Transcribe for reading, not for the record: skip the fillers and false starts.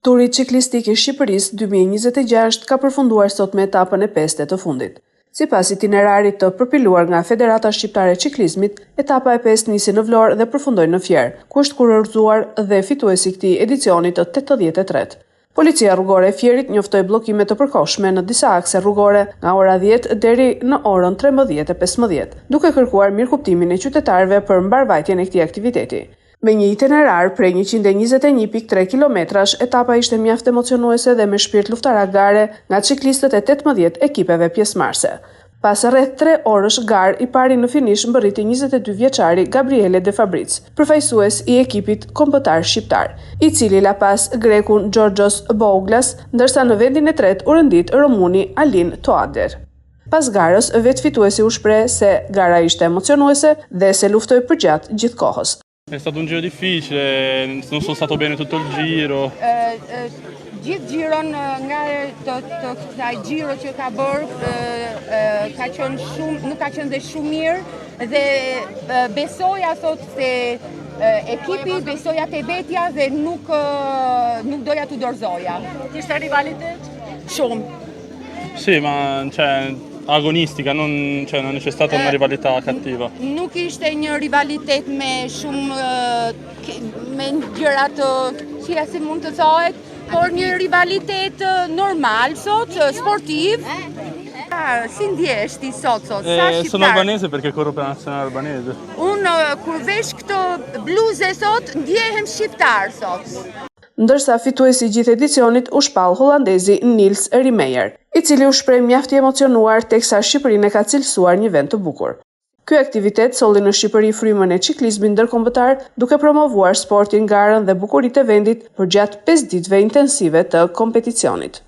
Turi Çiklistik i Shqipërisë 2026 ka përfunduar sot me etapën e pestë e të fundit. Sipas itinerarit të përpiluar nga Federata Shqiptare e Çiklizmit, etapa e pestë nisi në Vlorë dhe përfundoi në Fier, ku është kurorëzuar dhe fituesi i këtij edicioni të 83. Policia Rrugore e Fierit njoftoi bllokime të përkohshme në disa akse rrugore nga ora 10 deri në orën 13:15, duke kërkuar mirëkuptimin e qytetarëve për mbarëvajtjen e këtij aktiviteti. Me një itinerar prej 121.3 kilometrash, etapa ishte mjaft emocionuese dhe me shpirt luftarak gare nga çiklistët e 18 ekipeve pjesëmarrëse. Pas rreth 3 orësh garë, i pari në finish mbërriti 22 vjeçari Gabriele De Fabric, përfaqësues i ekipit kombëtar shqiptar, i cili la pas grekun Georgios Bouglas, ndërsa në vendin e tretë u rendit romuni Alin Toader. Pas garës, vetë fituesi u shpreh se gara ishte emocionuese dhe se luftoi përgjatë gjithë kohës. È stato un giro difficile, non sono stato bene tutto il giro. Gjithë xhiron nga të të kësaj xhiro që ka bërë ka qenë shumë, nuk ka qenë dhe shumë mirë dhe besoja thot se ekipi, besoja te vetja dhe nuk nuk doja t'u dorëzoja. Kishte rivalitet? Shumë. Sì, ma cioè, agonistica, non, cioè, non c'è stata una rivalità cattiva. Nuk ishte një rivalitet me shumë me gjëra të këqija si mund të thohet, por një rivalitet normal sot, sportiv. Si ndjehesh ti sot sot? Sa eh, sono albanese perché corro per la nazionale albanese. Unë kur vesh këto bluze sot, ndjehem shqiptar sot. Ndërsa fituesi i gjithë edicionit u shpall holandezi Nils Riemeyer, i cili u shpreh mjaft i emocionuar teksa Shqipërinë e ka cilësuar një vend të bukur. Ky aktivitet solli në Shqipëri frymën e çiklizmit ndërkombëtar, duke promovuar sportin, garën dhe bukuritë e vendit përgjatë 5 ditëve intensive të kompeticionit.